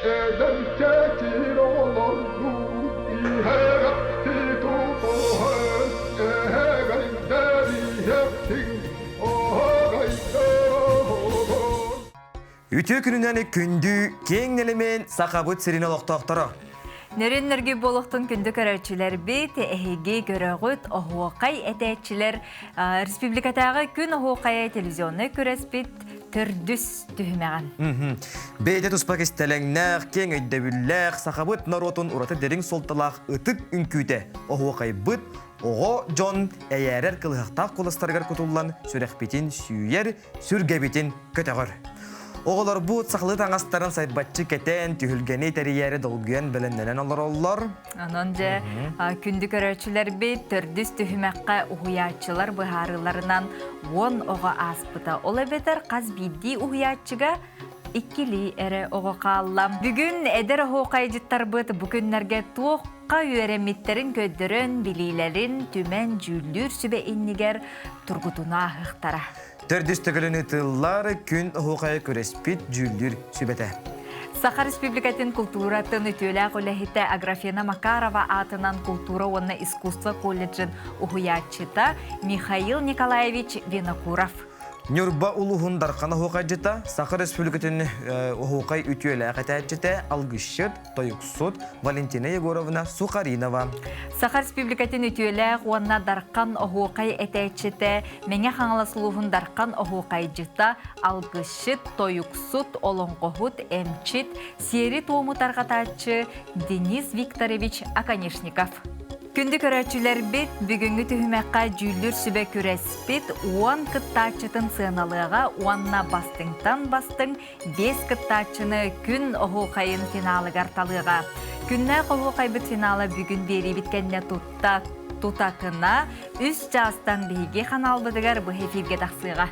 Эдэрчэчир олордуу иһэҕэпти тутуһан эһэҕэйдэриһэптиҥ оһоҕойдоһон. Үтүө күнүнэн күндү киэҥ нэлэмэн Сахабыт сирин олохтоохторо! Нөрүн-нөргүй буолуохтун күндү көрөөччүлэрбит, эһиги көрөҕүт, оһуохай этээччилэр республикатааҕы күн оһуохайа телевизионнай күрэспит төрдүс түһүмэҕин. Бэйэтэ туспа кистэлэҥнээх, киэҥ өйдөбүллээх, сахабыт норуотун ураты дириҥ суолталаах ытык үҥкүүтэ оһуохайбыт оҕо дьон эйээрэр кылыһахтаах куластарыгар кутуллан сүрэхпитин сүүйэр, сүргэбитин көтөҕөр. Оҕолорбут сахалыы таҥастарын сайбаччы кэтэн, түһүлгэни тэрийээри долгуйан бэлэмнэнэн олороллор. Онон дьэ, күндү көрөөччүлэрбит төрдүс түһүмэххэ уһуйааччылар быһаарыыларынан 10 оҕо ааспыта. Ол эбэтэр хас биирдии уһуйааччыга иккилии эрэ оҕо хаалла. Бүгүн эдэр оһуохайдьыттарбыт бу күннэргэ туохха үөрэммиттэрин көрдөрөн, билиилэрин түмэн дьүүллүүр сүбэ иннигэр тургутуна ааһыахтара. Төрдүс төгүлүн ыытыллар күн оһуохайа күрэспит дьүүллүүр сүбэтэ. Саха Республикатын култууратын үтүөлээх үлэһитэ Аграфена Макарова аатынан култуура уонна искусство колледжын уһуйааччыта Михаил Николаевич Винокуров. Ньурба улууһун Дархан оһуохайдьыта, Саха Республикатын оһуохай үтүөлээх этээччитэ, алгысчыт, тойуксут Валентина Егоровна Сухаринова. Саха Республикатын үтүөлээх уонна Дархан оһуохай этээччитэ, Мэҥэ Хаҥалас улууһун Дархан оһуохайдьыта, алгысчыт, тойуксут, олоҥхоһут, эмчит, сиэри-туому тарҕатааччы Денис Викторович Оконешников. Күндү көрөөччүлэрбит, бүгүҥҥү түһүмэххэ дьүүллүүр сүбэ күрэспит 10 кыттааччытын сыаналыаҕа уонна бастыҥтан бастыҥ биэс кыттааччыны күн оһуохайын финалыгар талыаҕа. Күннээх оһуохайбыт финала бүгүн биэриибит кэннэ тутта тутатына үс чаастан биһиги ханаалбытыгар бу эфиргэ тахсыаҕа.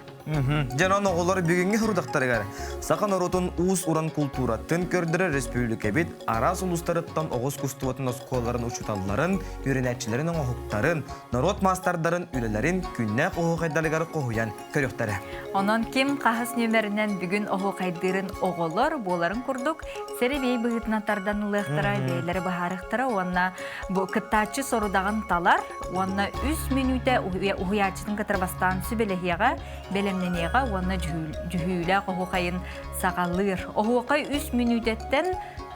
Дьонон оҕолор бүгүҥҥү сорудахтарыгар саха норуотун уус-уран култууратын көрдөрөр республикабит араас улуустарыттан оҕус искусствотын оскуолаларын учууталларын, үөрэнээччилэрин оҥоһуктарын, норуот маастардарын үлэлэрин күннээх оһуохайдарыгар хоһуйан көрүөхтэрэ. Онон ким хаһыс нүөмэринэн бүгүн оһуохайдыырын оҕолор буоларын курдук сэрэбиэй быһыытынан тардан ылыахтара, бэйэлэрэ быһаарыахтара уонна бу кыттааччы сорудаҕын талар уонна үс мүнүүтэ уһуйааччытын кытары бастаан сүбэлэһиэҕэ, бэлэмнэниэҕэ уонна дьүһүүлээх оһуохайын саҕалыыр. Оһуохай үс мүнүүтэттэн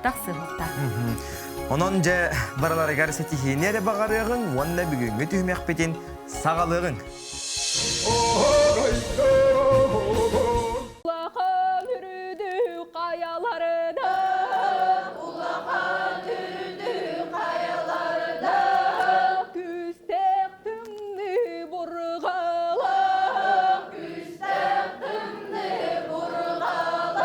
тахсыһыахтаах. Онон дьэ барыларыгар ситиһиини эрэ баҕарыаҕыҥ уонна бүгүҥҥү түһүмэхпитин саҕалыаҕыҥ. Улахан үрдү хайаларда Улахан үрдү хайаларда Күүстээх тымныы бурҕалах Күүстээх тымныы бурҕалах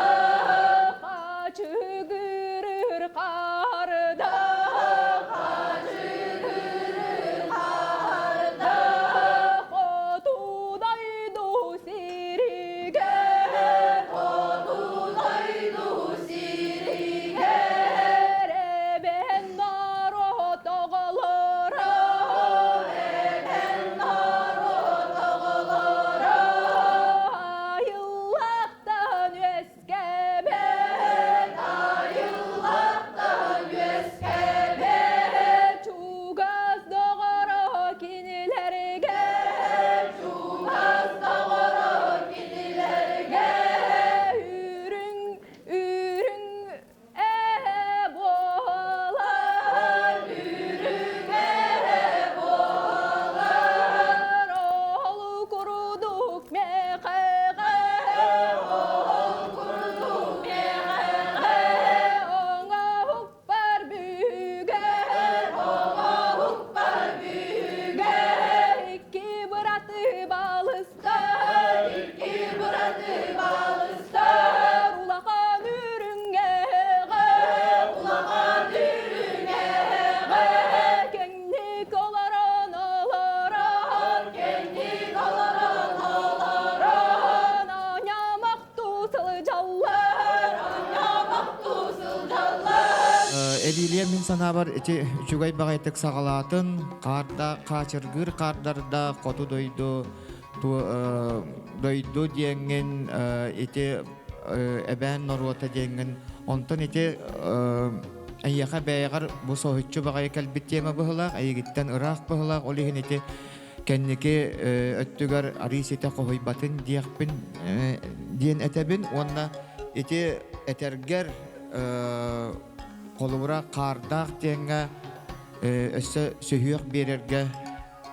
Хачыгырыр харда Хачыгырыр харда Хоту дойду сиригэр Хоту дойду сиригэр Эбэн норуот оҕолоро Эбэн норуот оҕолоро Айыллахтан үөскэбэт Айыллахтан үөскэбэт Чугас доҕоро кинилэргэ Чугас доҕоро кинилэргэ Үрүҥ үрүҥ ээ буолар Үрүҥ ээ буолар Ол курдук мэхэҕэ Ол курдук мэхэҕэ Оҥоһукпар бүгэр Оҥоһукпар бүгэр Икки быраты балыстар Икки быраты балыстар Улахан үрүҥҥэҕэ Улахан үрүҥҥэҕэ Кэҥник олорон олорон Кэҥник олорон олорон Аньамахтуу сылдьаллар Аньамахтуу сылдьаллар. Эбиилиэ мин санаабар ити үчүгэй баҕайытык саҕалаатын, хаарда хаачыргыыр хаардарда хоту дойду дойду диэҥҥин ити эбээн норуота диэҥҥин. Онтон ити эйиэхэ бэйэҕэр бу соһуччу баҕайы кэлбит тиэмэ быһылаах, эйигиттэн ыраах быһылаах, ол иһин ити кэнники өттүгэр арыы ситэ хоһуйбатын диэхпин диэн этэбин уонна ити этэргэр холобура хаардаах диэҥҥэ өссө сүһүөх биэрэргэ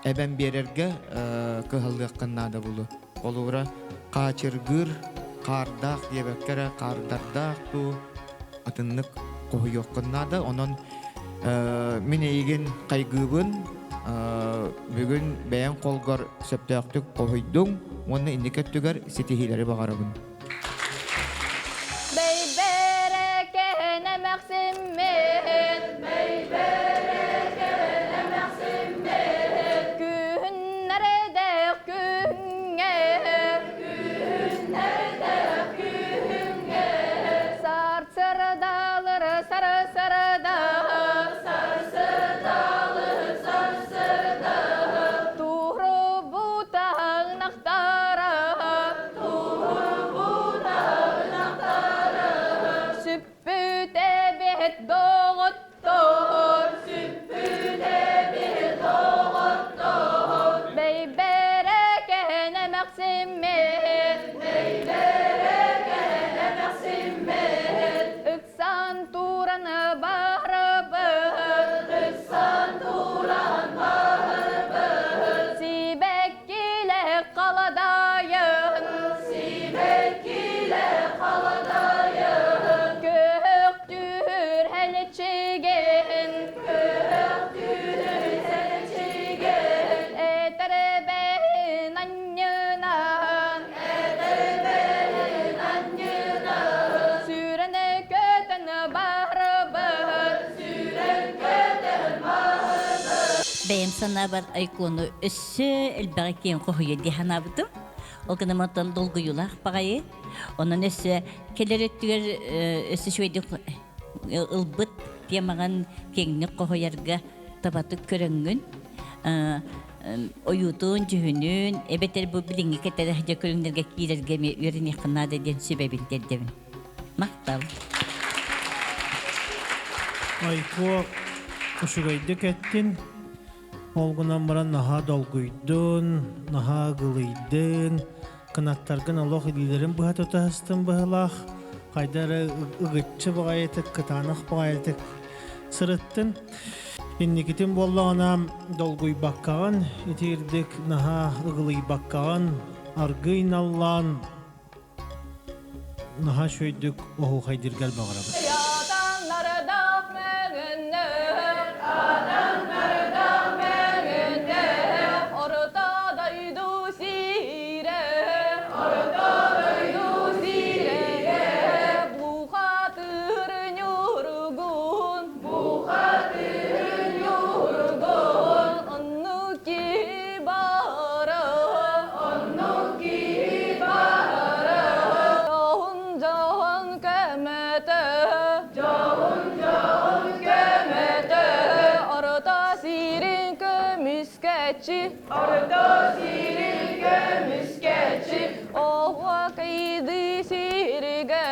эбэн биэрэргэ кыһаллыаххын наада булу. Холобура хаачыргыыр хаардаах диэбэккэ эрэ хаардардаах дуу атыннык хоһуйуоххун наада. Онон мин эйигин хайгыыбын, бүгүн бэйэҥ холгор сөптөөхтүк хоһуйдуҥ уонна инники өттүгэр ситиһиилэри баҕарабын. Бэйбэрэкээн эмэхсиммин, Бэйбэрэкээн эмэхсиммин, Күһүннэрдээх күһүҥҥэ, Күһүннэрдээх күһүҥҥэ, Сарсырдалыр сарсырда, Сарсырдалыр сарсырда, Туругу таҥнахтара, Туругу таҥнахтара, Сүппүт эбит доҕоттор, Сүппүт эбит доҕоттор, Бэйбэрэкээн эмэхсиммит, Бэйбэрэкээн эмэхсиммит, Ыксан туран барабыт, Ыксан туран барабыт, Сибэккилэ халадайын, Сибэккилэ халадайын, Көһөхтүүр элчигин, Көһөхтүүр элчигин, Этэрбэһин анньынан, Этэрбэһин анньынан, Сүүрэн көтөн барбыт, Сүүрэн көтөн барбыт. Бэйэм санаабар айкону өссө элбэҕи киэҥ хоһуйа дии санаабытым. Ол гынан оттон долгуйуулаах баҕайы. Онон өссө кэлэр өттүгэр өссө үчүгэйдик ылбыт темаҕын киэҥник хоһуйарга табатык көрөҥҥүн ойуутун, дьүһүнүн, эбэтэр бу билиҥҥи кэтэр дьэ көрүҥнэргэ киирэргэ эмиэ үөрэниэххэ наада диэн сүбэбин тиэрдэбин. Махтал. Айкуо үчүгэйдик эттин. Ол гынан баран наһаа долгуйдун, наһаа ыгылыйдын, кынаттаргын олох илиилэрин быһа тутаһыстын быһылаах, хайда эрэ ыгыччы баҕайытык, кытаанах баҕайытык сырыттын. Инникитин буоллаҕына долгуйбаккаҕын, итиирдик наһаа ыгылыйбаккаҕын, аргыый наллаан наһаа үчүгэйдик оһуохайдыыргар баҕарабын. Орто дойду сиирэ, Орто дойду сиирэ, Бухатыр ньургун, Бухатыр ньургун, Оннук киһи баара, Оннук киһи баара, Дьоһун дьоһун көмөтө, Дьоһун дьоһун көмөтө, Орто сирин көмүскэччи, Орто сирин көмүскэччи, Оһуокайды сиргэ,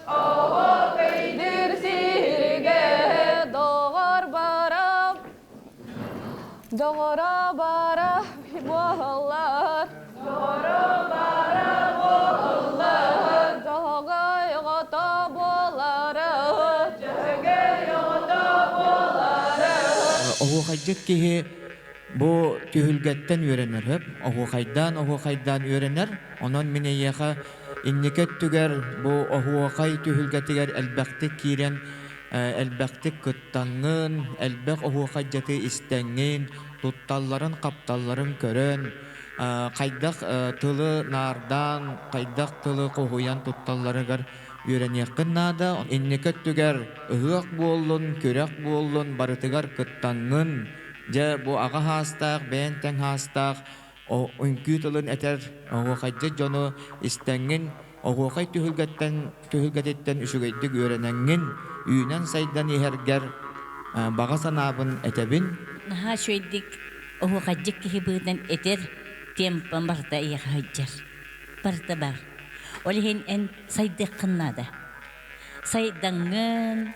Оһуокайдыр сиргэ, Доҕор бара, доҕоро бара буоллар, Доҕоро бара буоллар, Дьоһогой оҕото буолара, Дьөһөгөй оҕото буолара. Оһуохайдьыт киһи бу түһүлгэттэн үөрэнэр хөп оһуохайдаан оһуохайдаан үөрэнэр онон мин эйиэхэ инники өттүгэр бу оһуохай түһүлгэтигэр элбэхтик киирэн элбэхтик кыттаҥҥын элбэх оһуохайдьыты истэҥҥин тутталларын хапталларын көрөн хайдах тылы наардаан хайдах тылы хоһуйан тутталларыгар үөрэниэххин наада. Инники өттүгэр ыһыах буоллун, күрэх буоллун барытыгар кыттаҥҥын, дьэ бу аҕа хаастаах, бэйэҥ тэҥ хаастаах үҥкүү тылын этэр оһуохайдьыт дьону истэҥҥин, оһуохай түһүлгэттэн түһүлгэтиттэн үчүгэйдик үөрэнэҥҥин, үүнэн-сайдан иһэргэр баҕа санаабын этэбин. Наһаа үчүгэйдик оһуохайдьыт киһи быһыытынан этэр темпам барыта эйиэхэ сылдьар. Барыта баар. Ол иһин эн сайдыаххын наада. Сайдаҥҥын,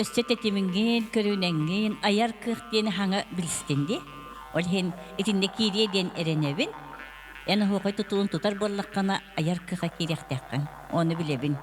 өссө тэтимиҥҥин, көрүүнэҥҥин айар кыах диэни хаҥа билистин дии. Ол иһин итиннэ киириэ диэн эрэнэбин. Эн оһуохай тутулун тутар буоллаххына айар кыаха киириэхтээххин. Ону билэбин.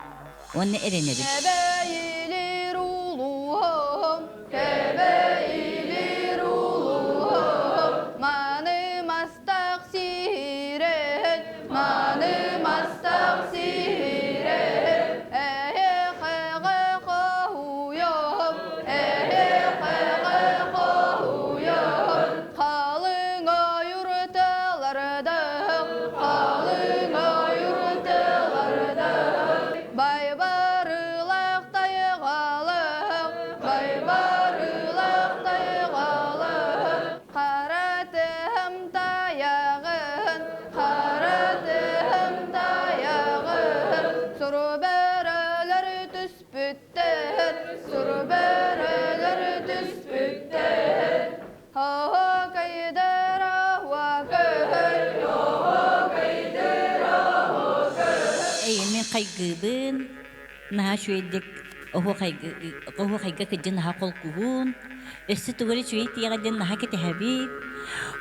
Уонна эрэнэбин. Кэбэйилир улууһум, кэбэйилир улууһум, маны мастах сиирин, маны мастах сиирин, эһиэхэҕэ хоһуйуом, эһиэхэҕэ хоһуйуом, халыҥ ойур тылардах, халыҥ ойур тылардах, Байбарылах тайҕалах, байбарылах тайҕалах, хара тыһым тайаҕын, хара тыһым тайаҕын, суру бөрөлөр түспүттэр, суру бөрөлөр түспүттэр. Оһуокайдар оһуокай, оһуокайдар оһуокай. Эйэмин хайгыыбын, наһаа үчүгэйдик оһуохайга кыдьын наһаа холкугун, өссө тугу эрэ үчүгэй тиэҕэ диэн наһаа кэтэһэбит.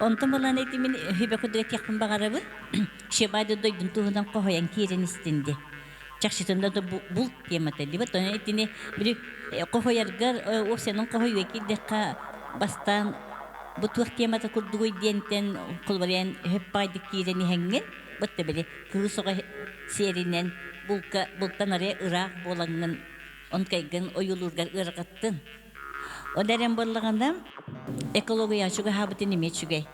Онтон былаан ити мин хүбэ курдук этиэхпин баҕарабын. Шебайды дойдун туһунан хоһуйан киирэн истин ди. Чахчытын да булт темата дибит. Онон итини били хоһуйаргар уопсайынан хоһуйуга киирдэххэ бастаан бу туох темата курдугуй диэнтэн холбарыйан өһөп баайдык киирэн иһэҥҥин бытта били кыыс оҕо сиэринэн булка бултан арыйа ыраах буолаҥҥын онкайгын ойуулуургар ыарахаттын. Ол эрэн буоллаҕына экология чугаһаабытын эмиэ үчүгэй.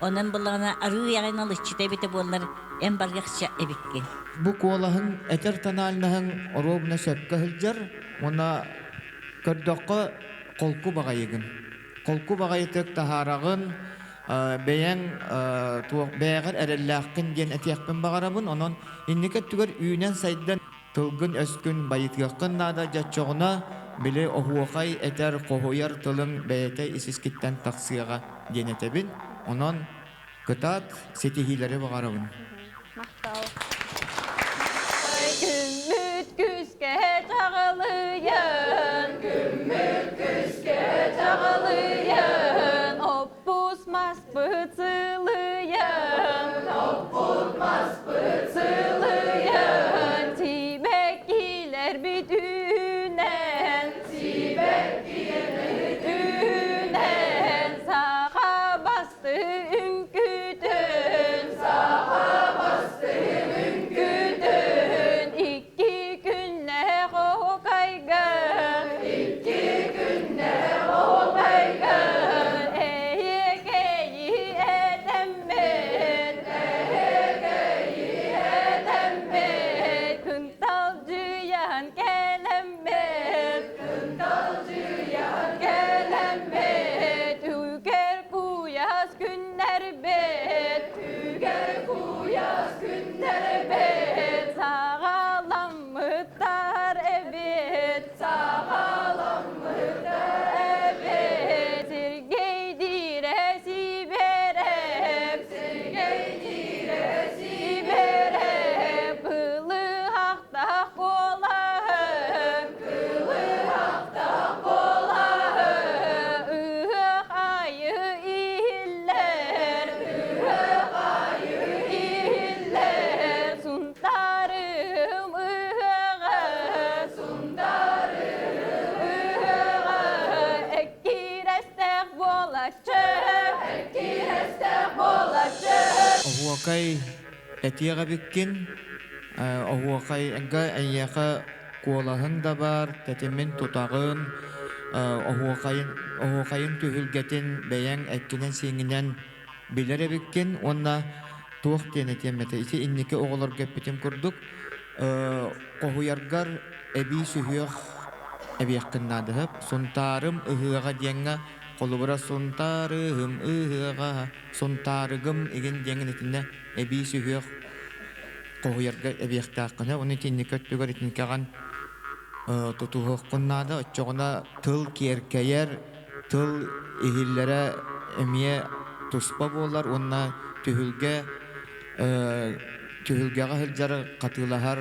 Онон буоллаҕына арыы аҕай налыччыта эбитэ буоллар эн барыахча эбиккин. Бу куолаһыҥ этэр тональноһыҥ оруобуна сөпкө сылдьар уонна көрдөххө холку баҕайыгын. Холку баҕайытык таһаараҕын, бэйэҥ туох бэйэҕэр эрэллээххин диэн этиэхпин баҕарабын. Онон инники өттүгэр үүнэн-сайдан тылгын-өскүн байытыаххын наада дьоччоҕуна били оһуохай этэр, хоһуйар тылыҥ бэйэтэ ис-искиттэн тахсыаҕа диэн этэбин. Онон кытаат, ситиһиилэри баҕарабын. Махтал. Күммүт күскэ чаҕылыйан, күммүт күскэ чаҕылыйан, оппус маспыт сылыйан, оппут маспыт сылыйан, сибэккилэрбит үүнэн, сибэккилэрбит үүнэн, саха басты үҥкүүтүн, саха басты үҥкүүтүн, икки күннээх оһуокайга, икки күннээх оһуокайга, эһиэкэйи этэммит, эһиэкэйи этэммит, кынталдьыйан кэлэммит, кынталдьыйан кэлэммит, үкэр куйаас күннэрбит, үкэр куйаас күннэрбит, саҕаламмыттар эбит, саҕаламмыттар эбит, Сергей диирэ сибэрэп, Сергей диирэ сибэрэп, кылыһахтаах буолаһын, кылыһахтаах буолаһын, ыһыах айы иһиллэр, ыһыах айы иһиллэр, Сунтаарым ыһыаҕа, Сунтаарым ыһыаҕа, эккирэстээх буолаччы, эккирэстээх буолаччы. Оһуокай этиэх эбиккин, оһуокайга эйиэхэ куолаһыҥ да баар, тэтимин тутаҕын, оһуокайын, оһуокайын түһүлгэтин бэйэҥ эккинэн-сииҥҥинэн билэр эбиккин уонна туох диэн этиэм этэ ити инники оҕолорго эппитим курдук хоһуйаргар эбии сүһүөх эбиэххин наада Сунтаарым ыһыаҕа диэҥҥэ холобура Сунтаарыһым ыһыаҕа Сунтаарыгым игин диэҥҥин итиннэ эбии сүһүөх хоһуйарга эбиэхтээххинэ уонна итинник өттүгэр итинкэҕин тутуһуоххун наада оччоҕуна тыл киэркэйэр тыл иһиллэрэ эмиэ туспа буолар уонна түһүлгэ түһүлгэҕэ сылдьар хатыылаһар.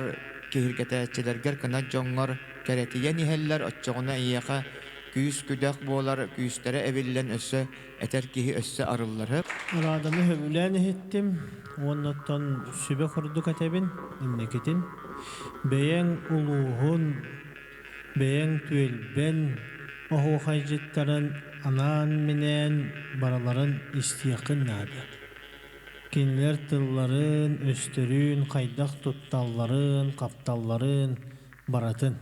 киһиргэтээччилэргэр кынат дьоҥҥор кэрэтийэн иһэллэр, оччоҕуна эйиэхэ күүс-күдэх буолар, күүстэрэ эбиллэн өссө этэр киһи өссө арыллар. Ырааданы сөбүлээн иһиттим уонна оттон сүбэ курдук этэбин инникитин. Бэйэҥ улууһун, бэйэҥ түөлбэн оһуохайдьыттарын анаан-минээн барыларын истиэххин наада. Кинилэр тылларын, өстөрүн, хайдах тутталларын, хапталларын барытын.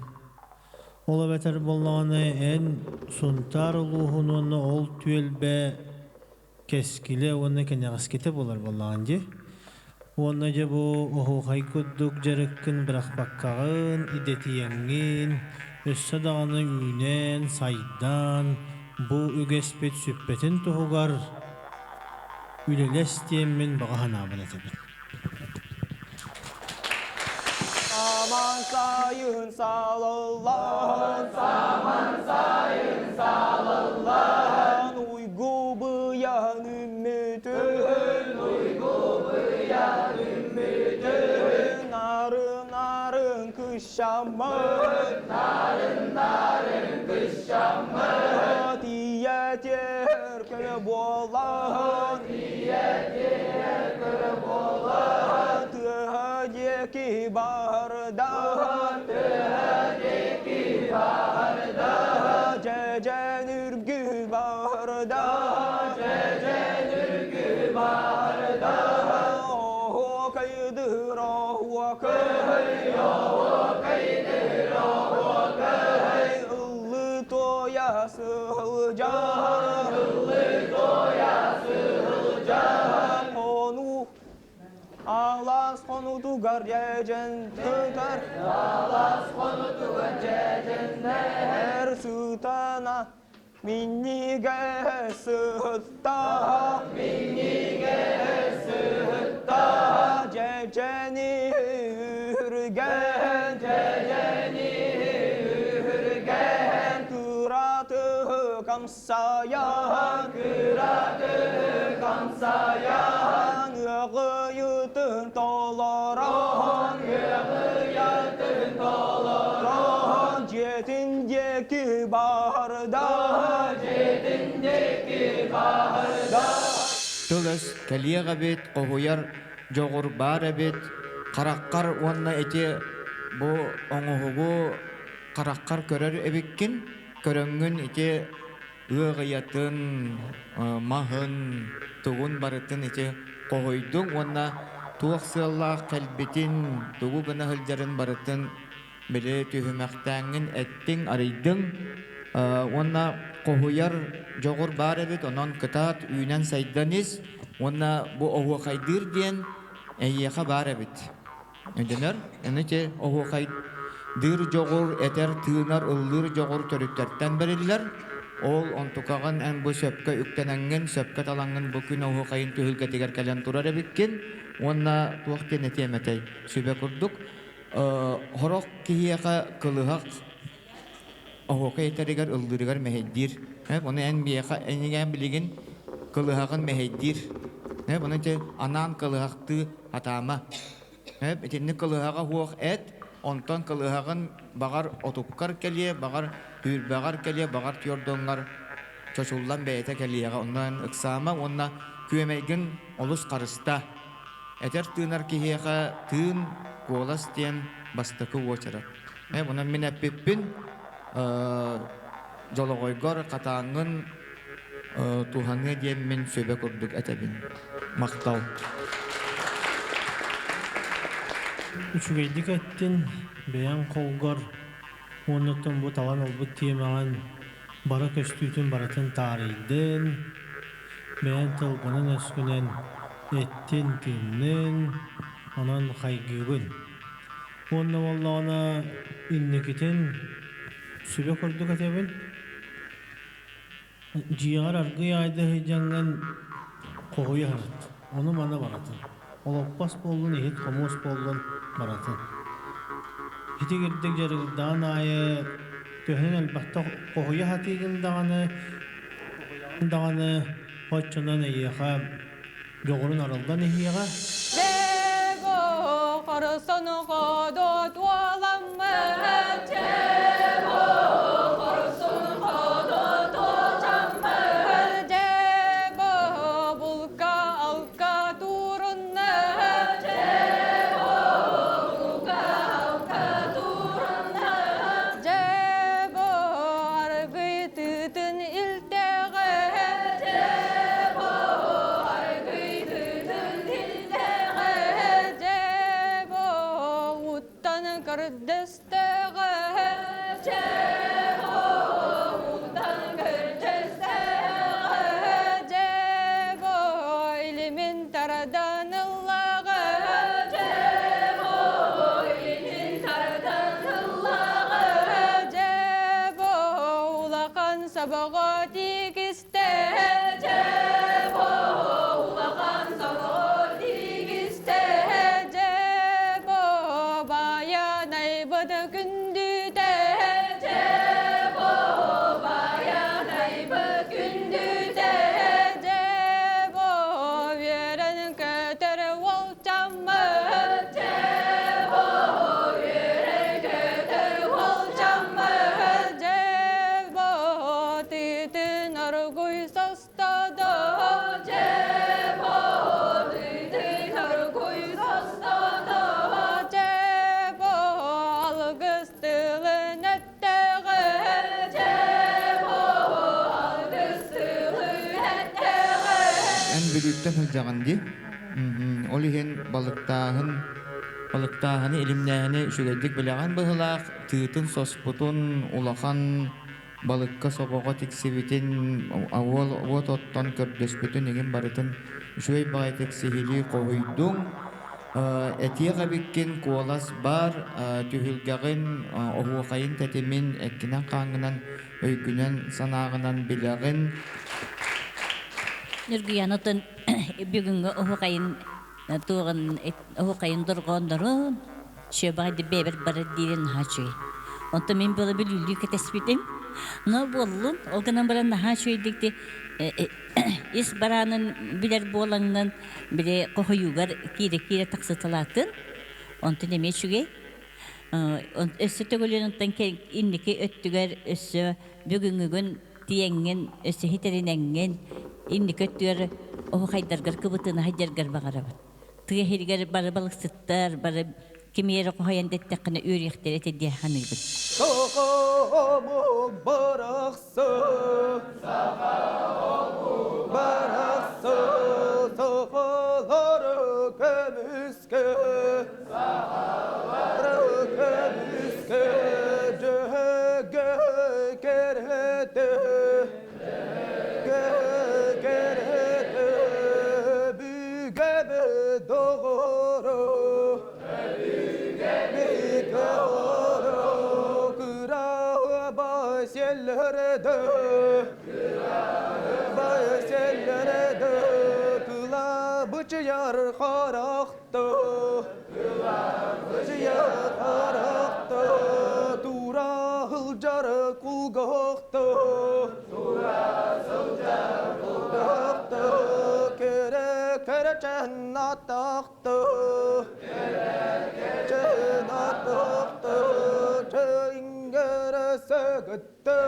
Ол эбэтэр буоллаҕына эн Сунтаар улууһун уонна ол түөлбэ кэскилэ уонна кэнэҕэскитэ буолар буоллаҕын дии. Уонна дьэ бу оһуохай курдук дьарыккын бырахпаккаҕын, идэтийэҥҥин, өссө даҕаны үүнэн, сайдан, бу үгэспит сүппэтин туһугар үлэлэс диэммин баҕа санаабын этэбин. Саман сайын салаллан, саман сайын салаллан, уйгу быйаҥ үммүтүн, уйгу быйаҥ үммүтүн, нарын-нарын кыщаммын, нарын-нарын кыщаммын, тиийэтер көмө буолан, тиийэтер көмө буолан, тыаһа диэки барда, тыаһа диэки барда, дьэдьэн үргү барда, дьэдьэн үргү барда, оһуокайдыр оһуокай, оһуокайдыр оһуокай, ыллыы туойа сылдьар, ыллыы туойа сылдьар, хонуу Алаас хонуутугар дьэдьэн сытар, Алаас хонуутугар дьэдьэннэр сытана минньигэс сытта, минньигэс сытта, дьэдьэни үргэн, дьэдьэни үргэн, кыратык амсайан, кыратык амсайан, ыаҕыйытын толорон, ыаҕыйатын толорон, дьиэтин диэки барда, дьиэтин диэки барда. Тыл-өс кэлиэх эбит, хоһуйар дьоҕур баар эбит, хараххар уонна ити бу оҥоһугу хараххар көрөр эбиккин, көрөҥҥүн ити ыаҕыйатын, маһын, тугун барытын ити хоһуйдуҥ уонна туох сыаллаах кэлбитин, тугу гына сылдьарын барытын били түһүмэхтээҥҥин эттиҥ, арыйдыҥ уонна хоһуйар дьоҕур баар эбит, онон кытаат үүнэн-сайдан ис уонна бу оһуохайдыыр диэн эйиэхэ баар эбит. Өйдөнөр? Аны ити оһуохайдыыр дьоҕур, этэр, тыынар, ыллыыр дьоҕур төрүттэртэн бэриллэр. Ол онтукаҕын эн бу сөпкө үктэнэҥҥин, сөпкө талаҥҥын бу күн оһуохайын түһүлгэтигэр кэлэн турар эбиккин. Уонна туох диэн этиэм этэй? Сүбэ курдук. Сорох киһиэхэ кылыһах оһуокай этэригэр, ыллыырыгар мэһэйдиир. Ону эн миэхэ эйигин билигин кылыһаҕын мэһэйдиир. Ону ити анаан кылыһахтыы атаама. Итинник кылыһаҕа суох эт, онтон кылыһаҕын баҕар отуккар кэлиэ, баҕар түүрбэҕэр кэлиэ, баҕар түөрдоҥҥор чочуллан бэйэтэ кэлиэҕэ. Онно эн ыксаама уонна күөмэйгин олус харыста. Этэр тыынар киһиэхэ тыын, куолас диэн бастакы уочарат. Онон мин эппиппин дьолоҕойгор хатааҥҥын туһаныа диэн мин сүбэ курдук этэбин. Махтал. Үчүгэйдик эттин, бэйэҥ холгор уоннаттан бу талан ылбыт тиэмэҕин бары көстүүтүн барытын таарыйдын, бэйэҥ тылгынан-өскүнэн эттин-тыыннын, онон хайгыыбын. Уонна буоллаҕына инникитин сүбэ курдук этэбин. Дьиэҕэр аргыый аайда сылдьаҥҥын хоһуйа сырыт. Ону-маны барытын. Олоппос буоллун, иһит-хомуос буоллун барытын. Итигирдик дьарыгырдаҕын аайы төһөнөн элбэхтэ хоһуйа сатыыгын даҕаны, даҕаны оччонон эйиэхэ дьоҕурун арыллан иһиэҕэ. Бего хоросону ходотуа. улахан собоҕо тигистэ Дьэ, улахан собоҕо тигистэ Дьэ, байанайбыт күндүтэ Дьэ, байанайбыт күндүтэ Дьэ, үөрэн көтөр уолчаммыт Дьэ, үөрэн көтөр уолчаммыт Дьэ, тыытын оргуй состодо Дьэ, тыытын оргуй состодо Дьэ, алгыс тылын эттэҕэ Дьэ, алгыс тылын эттэҕэ Эн Бүлүүттэн сылдьаҕын дии. Ол иһин балыктааһын, балыктааһыны, илимнээһини үчүгэйдик билэҕин быһыылаах, тыытын соспутун, улахан балыкка собоҕо тиксибитин, уол уот оттон көрдөспүтүн игин барытын үчүгэй баҕайытык сиһилии хоһуйдуҥ. Этиэх эбиккин куолас баар, түһүлгэҕин, оһуохайын тэтимин эккинэн-хааҥҥынан, өйгүнэн-санааҕынан билэҕин. Ньургуйаанатын бүгүҥҥү оһуохайын туоҕун оһуохайын дорҕооннорун Шөбаҕа бэйэбэр барар диирин наһаа үчүгэй. Онтон мин была бүлүүлүү кэтэспитим. Но буоллун, ол гынан баран наһаа үчүгэйдик ди ис бараанын билэр буолаҥҥын били хоһуйуугар киирэ-киирэ тахсыталаатын. Онтон эмиэ үчүгэй. Өссө төгүлүн онтон инники өттүгэр өссө бүгүҥҥүгүн тиэҥҥин, өссө хитэринэҥҥин инники өттүгэр оһухайдаргар кыбытыына сылдьаргар баҕарабын. Тыа иһигэр бары балыксыттар, бары кими эрэ хоһуйан дэттэххинэ үөрүөхтэрэ этэ диэн саныыбын. Саха омук барахсан Саха омук барахсан Сахалары көмүскэ Сахалары көмүскэ Дьөһөгөй кэрэтэ Кылабычыйар харахта Кылабычыйар харахта Тура сылдьар кулгаахта Кэрэ кэрэ чэннатахты Чэннатахты Чэйингэрэ сэгэтте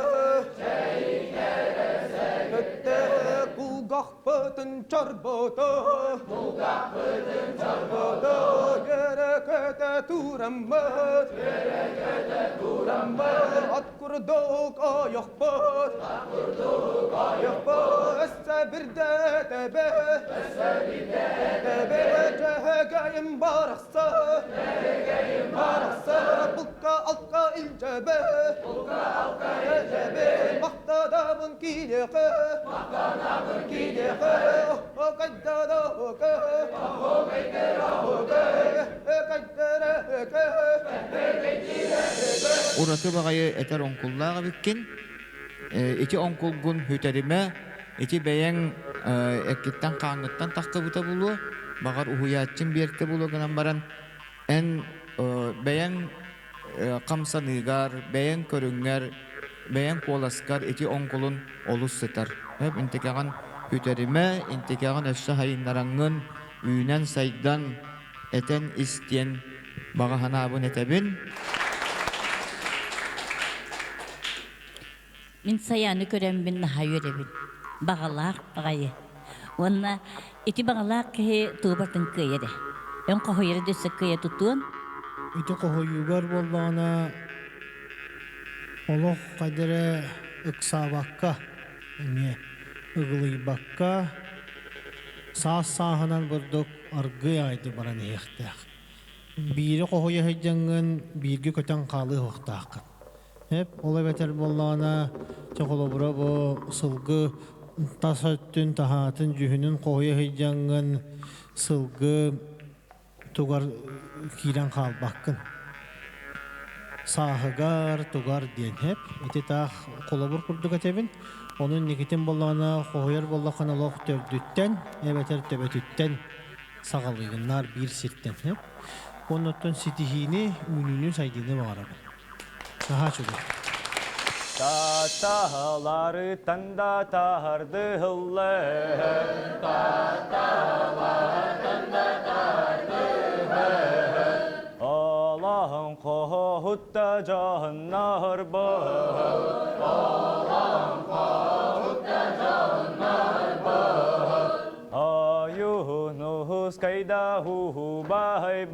Сэгэтте Кулгахпытын чорбото Кулгахпытын чорбото Кэрэ көтө тураммыт Кэрэ көтө тураммыт От курдук ойохпут Курдук ойохпут Өссө бирдэ тэбэ Өссө бирдэ тэбэ Дьөһөгөйүм барахса Дьөһөгөйүм барахса Булка алка илдьэбэ Булка алка илдьэбэ Махтанабын киниэхэ Махтанабын киниэхэ Кайдара хөкө Кайдара хөкө Ураты баҕайы этэр оҥкуллаах эбиккин. Ити оҥкулгун сүтэримэ, ити бэйэҥ эккиттэн-хааҥҥыттан тахсыбыта буолуо, баҕар уһуйааччыҥ биэртэ буолуо гынан баран, эн бэйэҥ хамсаныыгар, бэйэҥ көрүҥҥэр, бэйэҥ куоласкар ити оҥкулун олус сытар. Интикэҕин сүтэримэ, интикэҕин өссө сайыннараҥҥын, үүнэн-сайдан, этэн ис диэн баҕа санаабын этэбин. Мин Сайааны көрөммүн наһаа үөрэбин. Баҕалаах баҕайы. Уонна ити баҕалаах киһи туубатын кыайар ээ. Эн хоһуйары да өссө кыайа тутуон. Ити хоһуйуугар буоллаҕына олох хайда эрэ ыксаабакка, эмиэ ыгылыйбакка, саас-сааһынан бурдук аргыый аҕайдык баран иһиэхтээх. Биири хоһуйа сылдьаҥҥын бииргэ көтөн хаалыа суохтааххын. Эп ол эбэтэр буоллаҕына, чэ холобура бу сылгы тас өттүн таһаатын дьүһүнүн хоһуйа сылдьаҥҥын сылгы тугар киирэн хаалбаккын. Сааһыгар, тугар диэн һэп. Ити таах холобур курдук этэбин. Ону инникитин буоллаҕына хоһуйар буоллаххына олох төрдүттэн эбэтэр төбөтүттэн саҕалыыгыннаар биир сиртэн һэп. Оннуттан ситиһиини, үүнүүнү, сайдыыны баҕарабын. Наһаа үчүгэй. Татааларыттан да таһардыһыллар. Татааларыттан да таһардыһыллар. Алаһын хоһутта дьаһыннар баһ. Алаһын хоһутта дьаһыннар баһ. Аюнус кайда ху бай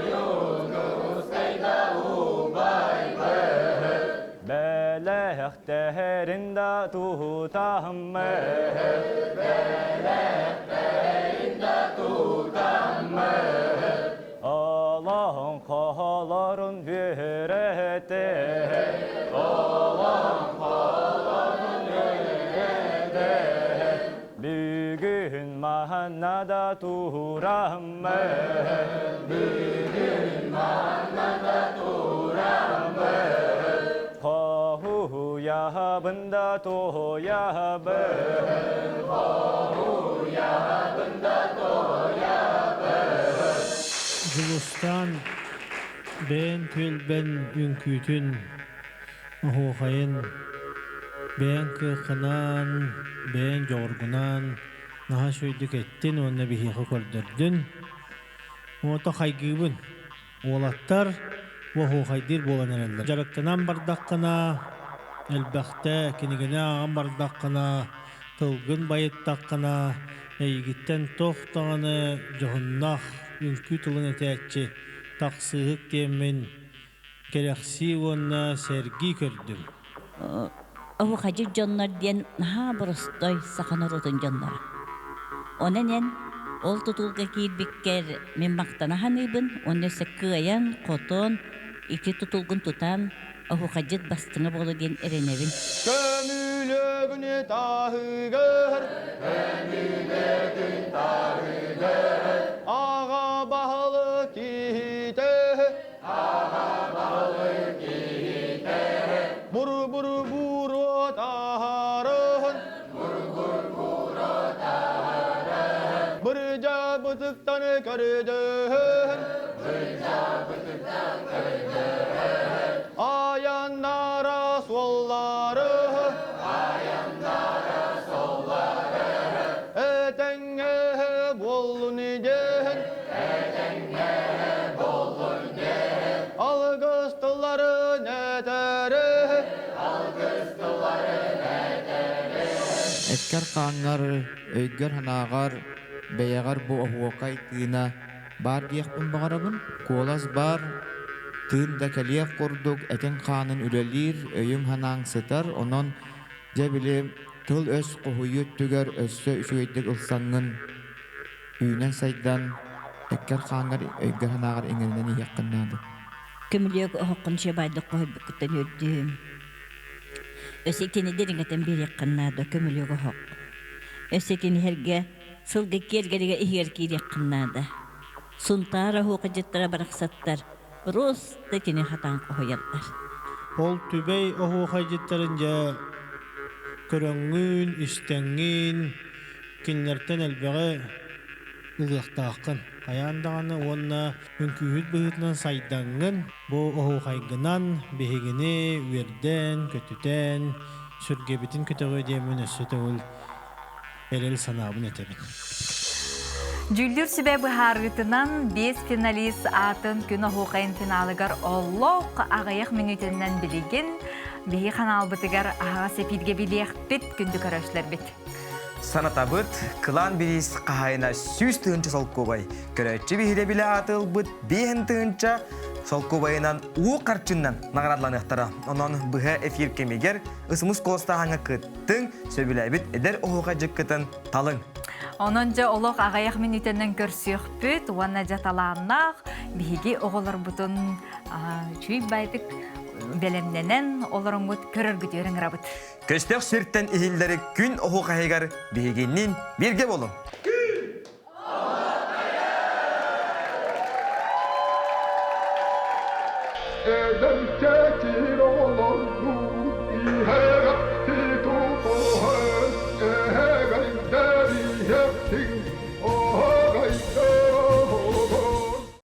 Аюнус кайда ху бай Бэлэхтэринда туутаммы Бэлэхтэринда туутаммы Алаһын холорун бүөрөтө Алаһын холорун бүөрөтө Бүгүн манна да тураммы Бүгүн манна да тураммы Хоһуйабын да туһуйабын Хоһуйабын да туһуйабын Дьулустаан бэйэн түөлбэн үҥкүүтүн оһуохайын бэйэҥ кыаххынан, бэйэҥ дьоҕургунан наһаа үчүгэйдик эттин уонна биһиэхэ көрдөрдүн. Уото хайгыыбын. Уолаттар бу оһуохайдыыр буолан эрэллэр. Дьарыктанан бардаххына, элбэхтэ кинигэни ааҕан бардаххына, тылгын байыттаххына, эйигиттэн туох даҕаны дьоһуннаах үҥкүү тылын этээччи тахсыыһык диэммин кэрэхсии уонна сэргии көрдүм. Оһуохайдьыт дьоннор диэн наһаа боростой саха норуотун дьонноро. Онон эн ол тутулга киирбиккэр мин махтана саныыбын уонна өссө кыайан, хотон, ити тутулгун тутан оһуохайдьыт бастыҥа буолуо диэн эрэнэбин. Көмүлүөгүн таһыгар Көмүлүөгүн таһыгар Аҕа баһылык киһитэ Бырдьа бытыктан көрдөһөн Аяннара суоллары Этэҥҥэ буоллун диэн Алгыс тылларын этэрэ Эккэр-хааҥҥар, өйгөр-санааҕар, бэйэҕэр бу оһуокай тыына баар диэхпин баҕарабын. Куолас баар, тыын да кэлиэх курдук этиҥ-хаанын үлэлиир, өйүҥ-санааҥ сытар. Онон дьэ били тыл-өс хоһуйуу өттүгэр өссө үчүгэйдик ылсаҥҥын үүнэн-сайдан, эккэр-хааҥҥар, өйгөр-санааҕар иҥэринэн иһиэххин наада. Көмүлүөк оһоххун чебайдык хоһуйбуккуттан үөрдүм. Өссө итини дириҥэтэн биэриэххин наада көмүлүөк оһох. Өссө итини иһэргэ сылгы киэргэлигэ иһигэр киириэххин наада. Сунтаар оһуохайдьыттара барахсаттар просто итини хатаан хоһуйаллар. Ол Түбэй оһуохайдьыттарын дьэ көрөҥҥүн, истэҥҥин, кинилэртэн элбэҕи ылыахтааххын. Хайаан даҕаны уонна үҥкүүһүт быһыытынан сайдаҥҥын, бу оһуохайгынан биһигини үөрдэн, көтүтэн, сүргэбитин көтөҕүө диэммин өссө төгүл эрэл санаабын этэбин. Дьүүллүүр сүбэ быһаарыытынан биэс финалист аатын күн оһуохайын финалыгар олох аҕыйах мүнүүтэнэн билигин биһи ханаалбытыгар аһаҕас эфиргэ билиэхпит күндү көрөөччүлэрбит. Санатабыт, кылаан бириис хаһаайына 100 тыһыынча солкуобай, көрөөччү биһирэбилэ ааты ылбыт 5 тыһыынча солкуобайынан уу харчыннан наҕараадаланыахтара. Онон быһа эфир кэмигэр ысымыс куоластааһыҥҥа кыттыҥ, сөбүлээбит эдэр оһуохайдьыккытын талыҥ. Онон дьэ олох аҕыйах мүнүүтэнэн көрсүөхпүт уонна дьэ талааннаах биһиги оҕолорбутун үчүгэй байтык бэлэмнэнэн олороҥҥут көрөргүтүгэр ыҥырабыт. Көстөх сиртэн иһиллэри күн оһуохайыгар биһигинниин бииргэ болуҥ! Эдэр чэчир олордуу, иһэ